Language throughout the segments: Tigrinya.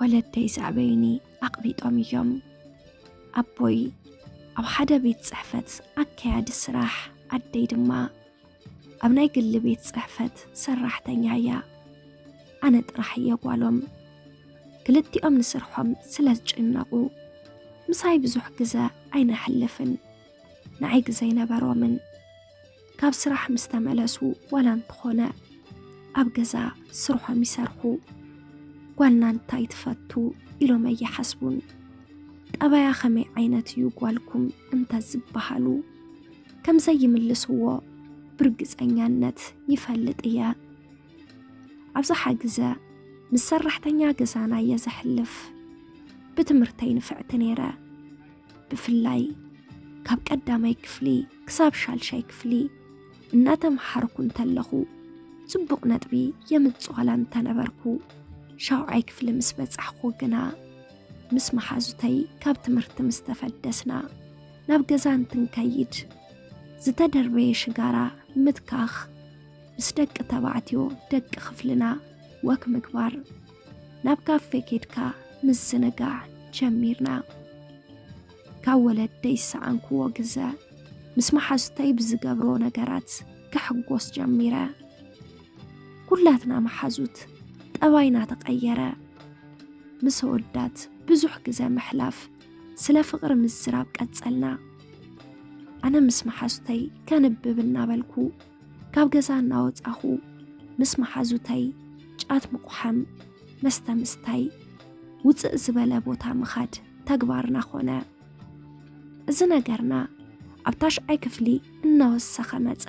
ወለደይ ዘዕበዩኒ ኣቕቢጦም እዮም። ኣቦይ ኣብ ሓደ ቤት ጽሕፈት ኣካያዲ ስራሕ፣ ኣደይ ድማ ኣብ ናይ ግሊ ቤት ጽሕፈት ሰራሕተኛ እያ። ኣነ ጥራሕ እየ ጓሎም። ክልቲኦም ንስርሖም ስለ ዝጭነቑ ምሳይ ብዙሕ ግዘ ኣይነሕልፍን። ንዓይ ግዘ ኣይነበሮምን። ካብ ስራሕ ምስ ተመለሱ ዋላ እንተኾነ ኣብ ገዛ ስርሖም ይሰርሑ። ጓልና እንታይ ትፈቱ ኢሎም ኣይሓስቡን። ጠባያ ከመይ ዓይነት እዩ ጓልኩም እንተ ዝበሃሉ ከም ዘይምልስዎ ብርግፀኛነት ይፈልጥ እየ። ኣብዝሓ ግዘ ምስ ሰራሕተኛ ገዛና እየ ዘሕልፍ። ብትምህርተይ ንፍዕቲ ነይረ። ብፍላይ ካብ ቀዳማይ ክፍሊ ክሳብ ሻልሻይ ክፍሊ እናተምሃርኩ እንተለኹ ጽቡቕ ነጥቢ የምጽእ ዋላ እንተነበርኩ፣ ሻውዓይ ክፍሊ ምስ በጻሕኩ ግና ምስ መሓዙተይ ካብ ትምህርቲ ምስ ተፈደስና ናብ ገዛ እንትንከይድ ዝተደርበየ ሽጋራ ምትካኽ፣ ምስ ደቂ ተባዕትዮ ደቂ ክፍልና ወክ ምግባር፣ ናብ ካፌ ኬድካ ምዝንጋዕ ጀሚርና። ካብ ወለደይ ዝሰኣንክዎ ግዘ ምስ መሓዙተይ ብዝገብሮ ነገራት ክሕጎስ ጀሚረ። ኩላትና መሓዙት ጠባይና ተቐየረ። ምስ ኣወዳት ብዙሕ ግዘ ምሕላፍ፣ ስለ ፍቕሪ ምዝራብ ቀጸልና። ኣነ ምስ መሓዙተይ ከንብብ እናበልኩ ካብ ገዛ እናወጻኹ ምስ መሓዙተይ ጫት ምቑሓም፣ መስተ ምስታይ፣ ውጽእ ዝበለ ቦታ ምኻድ ተግባርና ኾነ። እዚ ነገርና ኣብ ታሽዓይ ክፍሊ እናወሰኸ መጸ።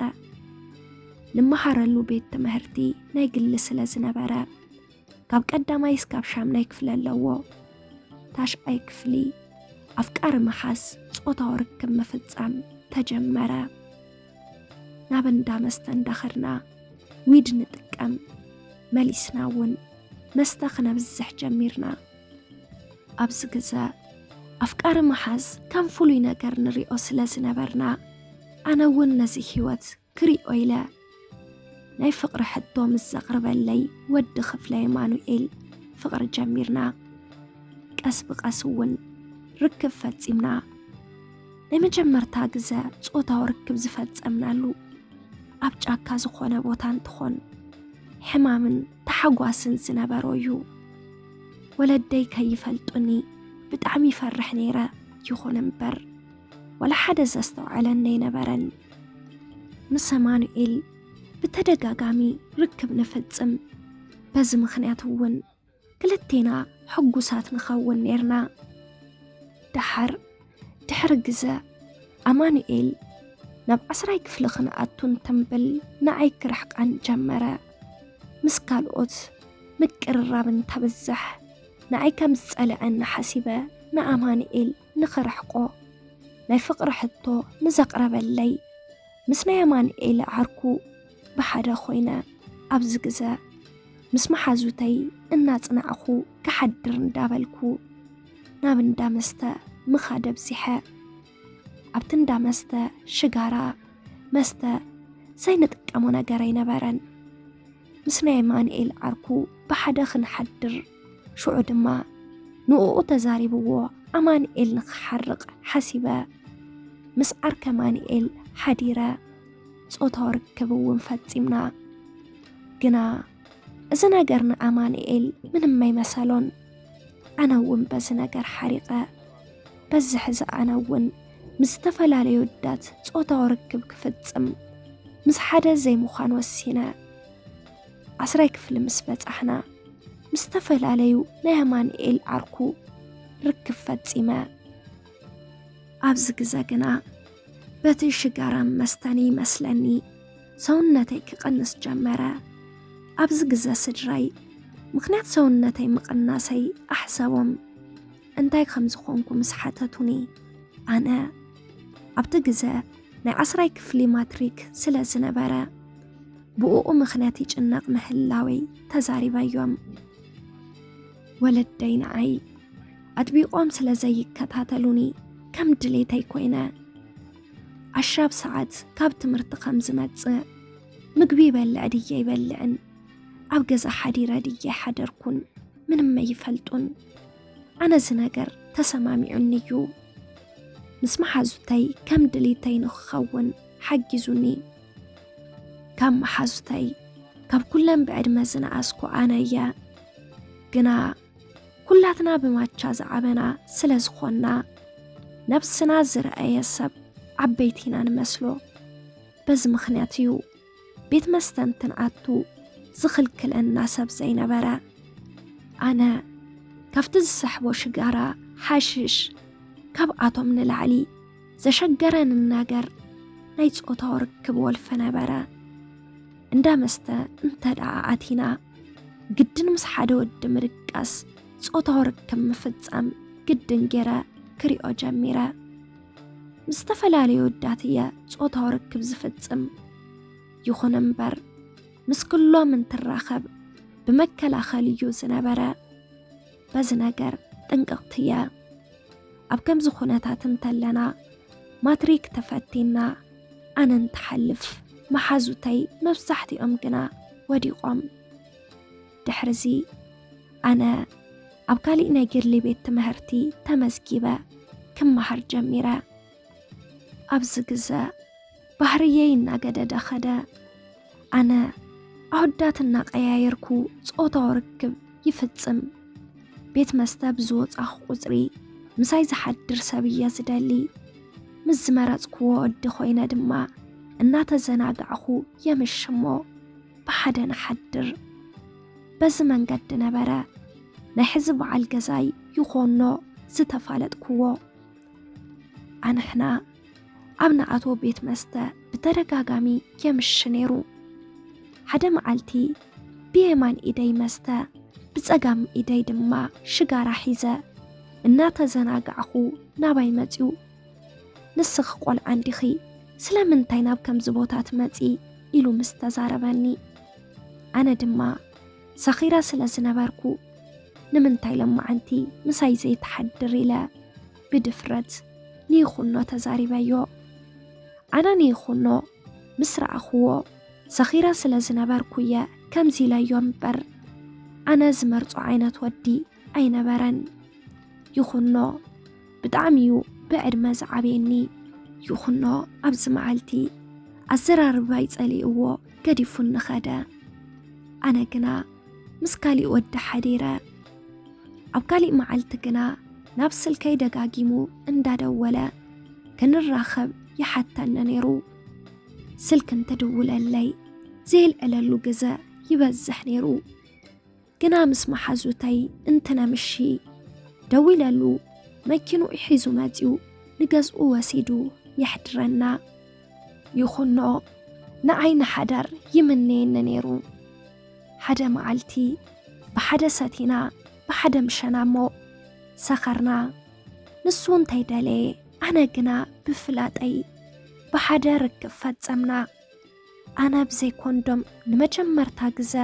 ንመሃረሉ ቤት ትምህርቲ ናይ ግሊ ስለ ዝነበረ፣ ካብ ቀዳማይ እስካብ ሻምናይ ክፍሊ ኣለዎ። ታሽዓይ ክፍሊ ኣፍቃሪ ምሓዝ፣ ጾታዊ ርክብ ምፍጻም ተጀመረ። ናብ እንዳ መስተ እንዳኸድና ዊድ ንጥቀም። መሊስና እውን መስተ ክነብዝሕ ጀሚርና። ኣብዚ ግዘ ኣፍቃሪ ምሓዝ ከም ፍሉይ ነገር ንሪኦ ስለ ዝነበርና፣ ኣነ እውን ነዚ ህይወት ክሪኦ ኢለ ናይ ፍቕሪ ሕቶ ምስ ዘቕርበለይ ወዲ ክፍለ የማኑኤል ፍቕሪ ጀሚርና። ቀስ ብቐስ እውን ርክብ ፈጺምና። ናይ መጀመርታ ግዘ ጾታዊ ርክብ ዝፈጸምናሉ ኣብ ጫካ ዝኾነ ቦታ እንትኾን፣ ሕማምን ተሓጓስን ዝነበሮ እዩ። ወለደይ ከይፈልጡኒ ብጣዕሚ ይፈርሕ ነይረ። ይኹን እምበር ዋላ ሓደ ዘስተውዓለኒ ኣይነበረን። ምስ ኣማኑኤል ብተደጋጋሚ ርክብ ንፍጽም። በዚ ምኽንያት እውን ክልቴና ሕጉሳት ንኸውን ኔርና። ደሓር ድሕሪ ግዘ ኣማኑኤል ናብ ዓስራይ ክፍሊ ክንኣቱ እንትንብል ንዓይ ክርሕቃን ጀመረ። ምስ ካልኦት ምቅርራብ እንተብዝሕ ንዓይ ከም ዝጸልዐኒ ሓሲበ ንኣማኑኤል ንኽርሕቆ ናይ ፍቕሪ ሕቶ ንዘቕረበለይ ምስ ናይ ኣማኑኤል ዓርኩ ብሓደ ኮይነ ኣብዚ ግዘ ምስ መሓዙተይ እናጽናዕኹ ክሓድር እንዳበልኩ ናብ እንዳ መስተ ምኻድ ኣብዚሐ። ኣብቲ እንዳ መስተ ሽጋራ፣ መስተ ዘይንጥቀሞ ነገር ኣይነበረን። ምስ ናይ ኣማኑኤል ዓርኩ ብሓደ ክንሓድር፣ ሽዑ ድማ ንእኡ ተዛሪብዎ ኣማኑኤል ንኽሓርቕ ሓሲበ። ምስ ዓርከ ኣማኑኤል ሓዲረ፣ ጾታዊ ርክብ እውን ፈጺምና። ግና እዚ ነገር ንኣማኑኤል ምንም ኣይመሰሎን። ኣነ እውን በዚ ነገር ሓሪቐ። በዚ ሕዚ ኣነ እውን ምስ ዝተፈላለዩ ኣወዳት ጾታዊ ርክብ ክፍጽም ምስ ሓደ ዘይምዃን ወሲነ። ዓስራይ ክፍሊ ምስ በጻሕና ምስ ዝተፈላለዩ ናይ ኣማኑኤል ዓርኩ ርክብ ፈጺመ። ኣብዚ ግዘ ግና በቲ ሽጋራን መስተን ይመስለኒ ሰውነተይ ክቕንስ ጀመረ። ኣብዚ ግዘ ስድራይ ምኽንያት ሰውነተይ ምቕናሰይ ኣሕሰቦም እንታይ ከም ዝኾንኩ ምስ ሓተቱኒ፣ ኣነ ኣብቲ ግዘ ናይ ዓስራይ ክፍሊ ማትሪክ ስለ ዝነበረ ብእኡ ምኽንያት ይጭነቕ ምህላወይ ተዛሪበዮም። ወለደይ ንዓይ ኣጥቢቖም ስለ ዘይከታተሉኒ ከም ድሌተይ ኮይነ ኣሻብ ሰዓት ካብ ትምህርቲ ከም ዝመጽእ ምግቢ ይበልዕ ድየ ኣይበልዕን ኣብ ገዛ ሓዲረ ድየ ሓደርኩን ምንም ኣይፈልጡን። ኣነ እዚ ነገር ተሰማሚዑኒ እዩ። ምስ መሓዙተይ ከም ድሌተይ ንኽኸውን ሓጊዙኒ። ካብ መሓዙተይ ካብ ኩለን ብዕድመ ዝነኣስኩ ኣነ እየ። ግና ኩላትና ብማቻ ዝዓበና ስለ ዝኾንና፣ ነብስና ዝረኣየ ሰብ ዓበይቲ ኢና ንመስሎ። በዚ ምኽንያት እዩ ቤት መስተ እንትንኣቱ ዝኽልክለና ሰብ ዘይነበረ። ኣነ ካብቲ ዝሰሕቦ ሽጋራ፣ ሓሽሽ፣ ካብኣቶም ንላዕሊ ዘሸገረኒ ነገር ናይ ጾታዊ ርክብ ወልፊ ነበረ። እንዳ መስተ እንተ ደኣ ኣቲና፣ ግድን ምስ ሓደ ወዲ ምድቃስ፣ ጾታዊ ርክብ ምፍጻም ግድን ገይረ ክሪኦ ጀሚረ። ምስ ዝተፈላለዩ ወዳት እየ ጾታዊ ርክብ ዝፍጽም። ይኹን እምበር፣ ምስ ኩሎም እንትራኸብ ብመከላኸሊ እዩ ዝነበረ። በዚ ነገር ጥንቅቕቲ እየ። ኣብ ከምዚ ኩነታት እንተለና፣ ማትሪክ ተፈቲና፣ ኣነ እንትሓልፍ፣ መሓዙተይ መብዛሕትኦም ግና ወዲቖም። ድሕርዚ፣ ኣነ ኣብ ካሊእ ናይ ግሊ ቤት ትምህርቲ ተመዝጊበ ክመሃር ጀሚረ። ኣብዚ ግዘ፣ ባህርየይ እናገደደ ኸደ። ኣነ ኣወዳት እናቐያየርኩ ጾታዊ ርክብ ይፍጽም። ቤት መስተ ብዝወጻኹ ቁጽሪ፣ ምሳይ ዝሓድር ሰብ እየ ዝደሊ። ምስ ዝመረጽክዎ ወዲ ኮይነ ድማ፣ እናተዘናጋዕኹ የምሽ እሞ፣ ብሓደ ንሓድር። በዚ መንገዲ ነበረ ናይ ሕዚ በዓል ገዛይ ይኾኖ ዝተፋለጥክዎ። ኣንሕና ኣብ ንኣትዎ ቤት መስተ ብተደጋጋሚ የምሽ ነይሩ። ሓደ መዓልቲ ብየማን ኢደይ መስተ፣ ብጸጋም ኢደይ ድማ ሽጋራ ሒዘ እናተዘናጋዕኹ ናባይ መጺኡ። "ንስኺ ቆልዓ እንዲኺ፣ ስለምንታይ ናብ ከምዚ ቦታ ትመጺ?" ኢሉ ምስ ተዛረበኒ፣ ኣነ ድማ ሰኺረ ስለ ዝነበርኩ፣ "ንምንታይ ለማዓንቲ ምሳይ ዘይትሓድር?" ኢለ ብድፍረት ንይኹኖ ተዛሪበዮ። ኣነ ንይኹኖ ምስ ረኣኽዎ፣ ሰኺረ ስለ ዝነበርኩ እየ ከምዚ ኢለዮ እምበር፣ ኣነ ዝመርጾ ዓይነት ወዲ ኣይነበረን። ይኹኖ ብጣዕሚ እዩ ብዕድመ ዝዓብየኒ። ይኹኖ ኣብዚ መዓልቲ ኣዘራርባይ ጸሊእዎ ገዲፉኒ ኸደ። ኣነ ግና ምስ ካሊእ ወዲ ሓዲረ። ኣብ ካሊእ መዓልቲ ግና ናብ ስልከይ ደጋጊሙ እንዳደወለ ክንራኸብ ይሓተኒ ነይሩ። ስልክ እንትድውለለይ ዘየልዕለሉ ግዘ ይበዝሕ ነይሩ። ግና ምስ መሓዙተይ እንትነምሺ፣ ደዊለሉ፣ መኪንኡ ሒዙ መጺኡ ንገዝኡ ወሲዱ የሕድረና። ይኹኖ ንዓይ ንሓዳር ይምነየኒ ነይሩ። ሓደ መዓልቲ ብሓደ ሰቲና፣ ብሓደ ምሸና እሞ ሰኸርና። ንሱ እንተይደለየ፣ ኣነ ግና ብፍላጠይ ብሓደ ርክብ ፈጸምና። ኣነ ብዘይ ኮንዶም ንመጀመርታ ግዘ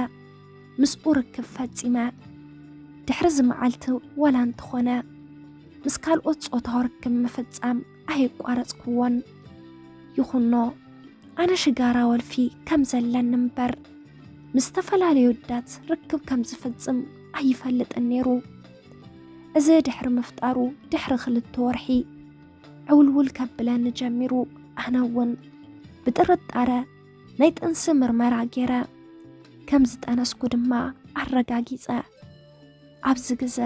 ምስኡ ርክብ ፈጺመ። ድሕሪ እዚ መዓልቲ ዋላ እንተኾነ ምስ ካልኦት ጾታዊ ርክብ ምፍጻም ኣየቋረጽክዎን። ይኹኖ ኣነ ሽጋራ ወልፊ ከም ዘለኒ እምበር ምስ ዝተፈላለዩ ኣወዳት ርክብ ከም ዝፍጽም ኣይፈልጥን ነይሩ። እዚ ድሕሪ ምፍጣሩ ድሕሪ ክልተ ወርሒ ዕውልውል ከብለኒ ጀሚሩ። ኣነ እውን ብጥርጣረ ናይ ጥንሲ ምርመራ ገይረ ከም ዝጠነስኩ ድማ ኣረጋጊጸ። ኣብዚ ግዘ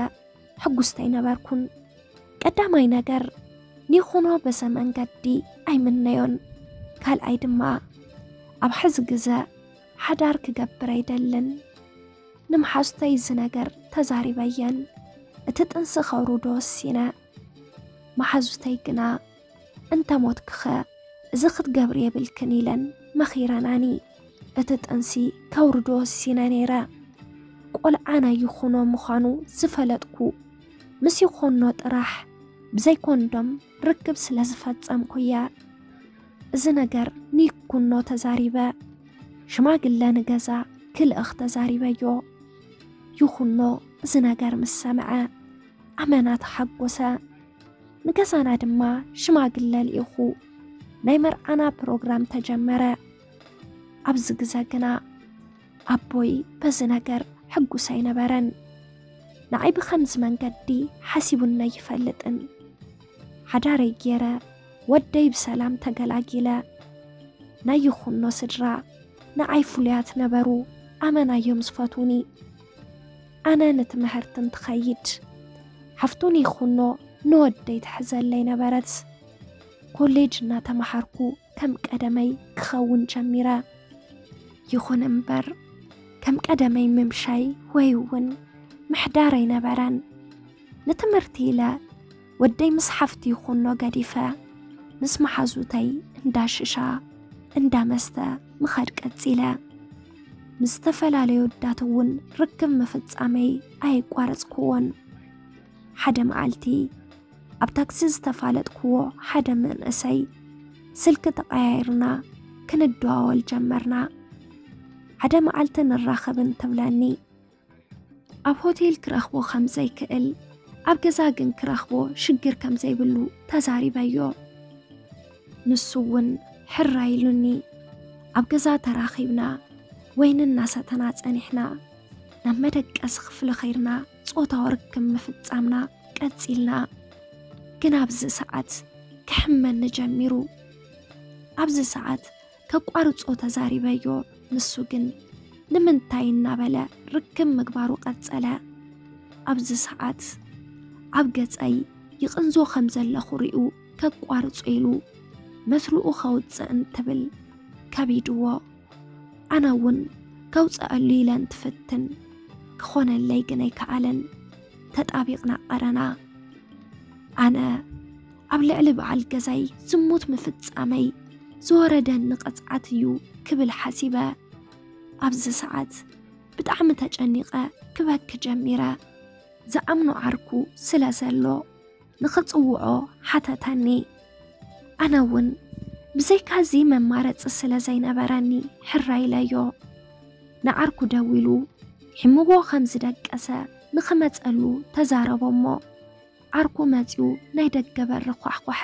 ሕጉስቲ ኣይነበርኩን። ቀዳማይ ነገር፣ ኒኹኖ በዘ መንገዲ ኣይምነዮን። ካልኣይ ድማ፣ ኣብ ሕዚ ግዘ ሓዳር ክገብር ኣይደልን። ንመሓዙተይ እዚ ነገር ተዛሪበየን፣ እቲ ጥንሲ ከውርዶ ወሲነ። መሓዙተይ ግና፣ "እንተ ሞትክኸ እዚ ክትገብሪ የብልክን" ኢለን መኺረናኒ። እቲ ጥንሲ ከውርዶ ወሲነ ነይረ። ቆልዓ ናይ ይኹኖ ምዃኑ ዝፈለጥኩ ምስ ይኹኖ ጥራሕ ብዘይ ኮንዶም ርክብ ስለ ዝፈጸምኩ እየ። እዚ ነገር ንይኩኖ ተዛሪበ። ሽማግለ ንገዛ ክልእኽ ተዛሪበዮ። ይኹኖ እዚ ነገር ምስ ሰምዐ ኣመና ተሓጎሰ። ንገዛና ድማ ሽማግለ ልኢኹ ናይ መርዓና ፕሮግራም ተጀመረ። ኣብዚ ግዘ ግና ኣቦይ በዚ ነገር ሕጉስ ኣይነበረን። ንዓይ ብኸምዚ መንገዲ ሓሲቡኒ ኣይፈልጥን። ሓዳረይ ገይረ፣ ወደይ ብሰላም ተገላጊለ። ናይ ይኹኖ ስድራ ንዓይ ፍሉያት ነበሩ፣ ኣመና እዮም ዝፈትዉኒ። ኣነ ንትምህርቲ እንትኸይድ፣ ሓፍቱን ይኹኖ ንወደይ ትሕዘለይ ነበረት። ኮሌጅ እናተመሃርኩ ከም ቀደመይ ክኸውን ጀሚረ። ይኹን እምበር፣ ከም ቀደመይ ምምሻይ ወይ እውን ምሕዳር ኣይነበረን። ንትምህርቲ ኢለ ወደይ ምስ ሓፍቲ ይኹኖ ገዲፈ፣ ምስ መሓዙተይ እንዳ ሽሻ፣ እንዳ መስተ ምኸድ ቀጺለ። ምስ ዝተፈላለዩ ኣወዳት እውን ርክብ ምፍጻመይ ኣየቋረጽኩዎን። ሓደ መዓልቲ፣ ኣብ ታክሲ ዝተፋለጥኩዎ ሓደ መንእሰይ ስልኪ ተቐያይርና ክንደዋወል ጀመርና። ሓደ መዓልቲ ንራኸብ እንትብለኒ፣ ኣብ ሆቴል ክረኽቦ ከም ዘይክእል፣ ኣብ ገዛ ግን ክረኽቦ ሽግር ከም ዘይብሉ ተዛሪበዮ። ንሱ እውን ሕራይ ኢሉኒ። ኣብ ገዛ ተራኺብና፣ ወይኒ እናሰተና ጸኒሕና። ናብ መደቀሲ ክፍሊ ኸይድና፣ ጾታዊ ርክብ ምፍጻምና ቀጺልና። ግን ኣብዚ ሰዓት ክሕመኒ ጀሚሩ። ኣብዚ ሰዓት ከቋርጾ ተዛሪበዮ፣ ንሱ ግን ንምንታይ እናበለ ርክብ ምግባሩ ቀጸለ። ኣብዚ ሰዓት ኣብ ገጸይ ይቕንዞ ከም ዘለኹ ሪኡ ከቋርጾ ኢሉ መስልኡ ከውጽእ እንትብል ከቢድዎ። ኣነ እውን ከውጽኣሉ ኢለ እንትፍትን፣ ክኾነለይ ግን ኣይከኣለን። ተጣቢቕና ቀረና። ኣነ ኣብ ልዕሊ በዓል ገዛይ ዝሙት ምፍጻመይ ዝወረደኒ ቅጽዓት እዩ ክብል ሓሲበ። ኣብዚ ሰዓት ብጣዕሚ ተጨኒቐ ክበኪ ጀሚረ። ዝኣምኖ ዓርኩ ስለ ዘሎ ንኽጽውዖ ሓተተኒ። ኣነ እውን ብዘይካዚ መማረጺ ስለ ዘይነበረኒ ሕራይ ኢለዮ። ንዓርኩ ደዊሉ ሒምዎ ከም ዝደቀሰ ንኽመጸሉ ተዛረቦ እሞ፣ ዓርኩ መጺኡ ናይ ደገ በሪ ኳሕኳሐ።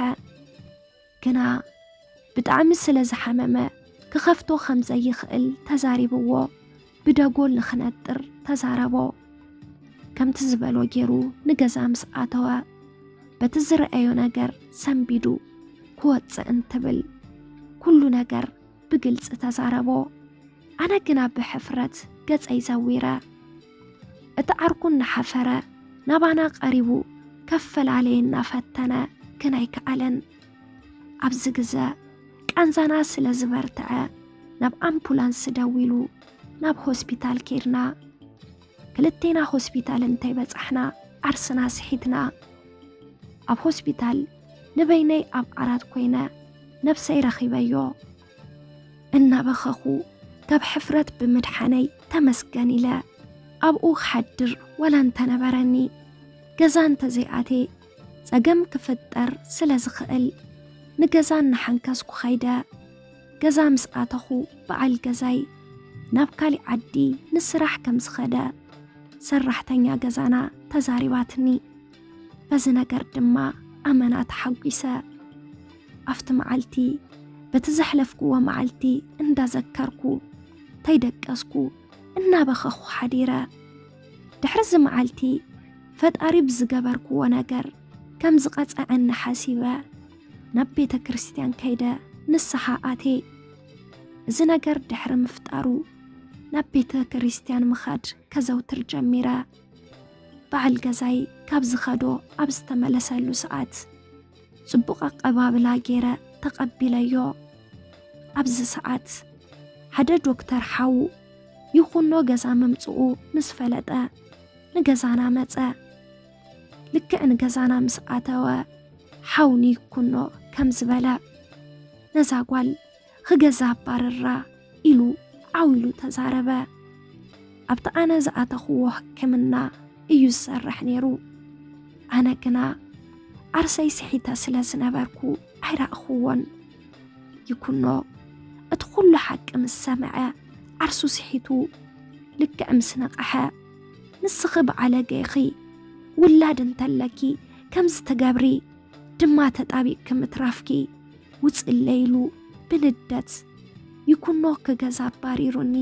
ግና ብጣዕሚ ስለ ዝሓመመ ክኸፍቶ ከም ዘይኽእል ተዛሪብዎ፣ ብደጎል ንኽነጥር ተዛረቦ። ከምቲ ዝበሎ ገይሩ ንገዛ ምስ ኣተወ፣ በቲ ዝረኣዮ ነገር ሰንቢዱ ክወጽእ እንትብል፣ ኩሉ ነገር ብግልጺ ተዛረቦ። ኣነ ግና ብሕፍረት ገጸይ ዘዊረ። እቲ ዓርኩ እናሓፈረ ናባና ቀሪቡ ከፈላለየና ፈተነ፣ ግን ኣይከኣለን። ኣብዚ ግዘ ቃንዛና ስለ ዝበርትዐ፣ ናብ ኣምቡላንስ ደዊሉ ናብ ሆስፒታል ኬድና። ክልቴና ሆስፒታል እንተይበጻሕና ዓርስና ስሒትና። ኣብ ሆስፒታል ንበይነይ ኣብ ዓራት ኮይነ ነብሰይ ረኺበዮ። እናበኸኹ ካብ ሕፍረት ብምድሓነይ ተመስገን ኢለ ኣብኡ ክሓድር ዋላ እንተነበረኒ፣ ገዛ እንተዘይኣትየ ጸገም ክፍጠር ስለ ዝኽእል፣ ንገዛ እናሓንከስኩ ኸይደ። ገዛ ምስ ኣተኹ፣ በዓል ገዛይ ናብ ካሊእ ዓዲ ንስራሕ ከም ዝኸደ ሰራሕተኛ ገዛና ተዛሪባትኒ። በዚ ነገር ድማ ኣመና ተሓጒሰ። ኣብቲ መዓልቲ፣ በቲ ዘሕለፍክዎ መዓልቲ እንዳዘከርኩ፣ ተይደቀስኩ፣ እናበኸኹ ሓዲረ። ድሕሪ እዚ መዓልቲ፣ ፈጣሪ ብዝገበርክዎ ነገር ከም ዝቐጸዐኒ ሓሲበ፣ ናብ ቤተ ክርስቲያን ከይደ ንስሓ ኣትየ። እዚ ነገር ድሕሪ ምፍጣሩ፣ ናብ ቤተ ክርስቲያን ምኻድ ከዘውትር ጀሚረ። በዓል ገዛይ ካብ ዝኸዶ ኣብ ዝተመለሰሉ ሰዓት፣ ጽቡቕ ኣቀባብላ ገይረ ተቐቢለዮ። ኣብዚ ሰዓት፣ ሓደ ዶክተር ሓው ይኩኖ ገዛ ምምጽኡ ምስ ፈለጠ፣ ንገዛና መጸ። ልክዕ ንገዛና ምስ ኣተወ፣ ሓው ንይኩኖ ከም ዝበለ፣ "ነዛ ጓል ኽገዛ ኣባርራ" ኢሉ ዓው ኢሉ ተዛረበ። ኣብቲ ኣነ ዝኣተኽዎ ሕክምና እዩ ዝሰርሕ ነይሩ። ኣነ ግና ዓርሰይ ስሒተ ስለ ዝነበርኩ ኣይረኣኽዎን። ይኩኖ እቲ ኩሉ ሓቂ ምስ ሰምዐ፣ ዓርሱ ስሒቱ ልክዕ ምስ ነቕሐ፣ "ንስኺ በዓለገ ኢኺ፣ ውላድ እንተለኪ ከምዚ ትገብሪ፣ ድማ ተጣቢቕኪ ምትራፍኪ ውፅለይ" ኢሉ ብንደት ይኩኖ ክገዛ ኣባሪሩኒ።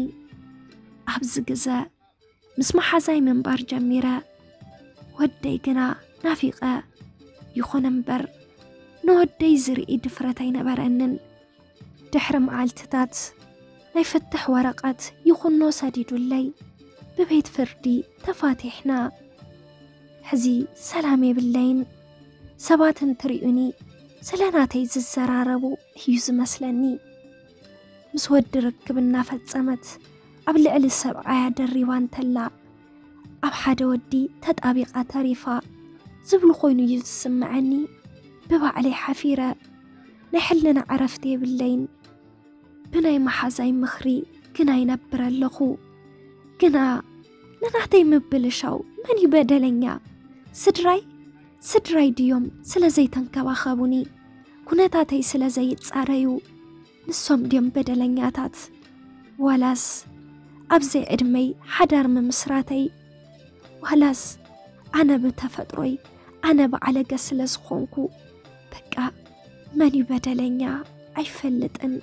ኣብዚ ግዘ ምስ መሓዛይ ምንባር ጀሚረ። ወደይ ግና ናፊቐ። ይኹን እምበር፣ ንወደይ ዝርኢ ድፍረት ኣይነበረንን። ድሕሪ መዓልትታት፣ ናይ ፍትሕ ወረቐት ይኹኖ ሰዲዱለይ፣ ብቤት ፍርዲ ተፋቲሕና። ሕዚ ሰላም የብለይን። ሰባት እንትርእዩኒ፣ ስለ ናተይ ዝዘራረቡ እዩ ዝመስለኒ። ምስ ወዲ ርክብ እናፈጸመት፣ ኣብ ልዕሊ ሰብኣያ ደሪባ እንተላ፣ ኣብ ሓደ ወዲ ተጣቢቓ ተሪፋ ዝብሉ ኮይኑ እዩ ዝስምዐኒ። ብባዕለይ ሓፊረ፣ ናይ ሕልና ዕረፍቲ የብለይን። ብናይ መሓዛይ ምኽሪ ግና ይነብር ኣለኹ። ግና ንናተይ ምብልሻው መን እዩ በደለኛ? ስድራይ? ስድራይ ድዮም ስለ ዘይተንከባኸቡኒ፣ ኩነታተይ ስለ ዘይጻረዩ? ንሶም ድዮም በደለኛታት? ዋላስ ኣብ ዘይዕድመይ ሓዳር ምምስራተይ? ዋላስ ኣነ ብተፈጥሮይ ኣነ በዓለገ ስለ ዝኾንኩ? በቃ መን እዩ በደለኛ? ኣይፈልጥን።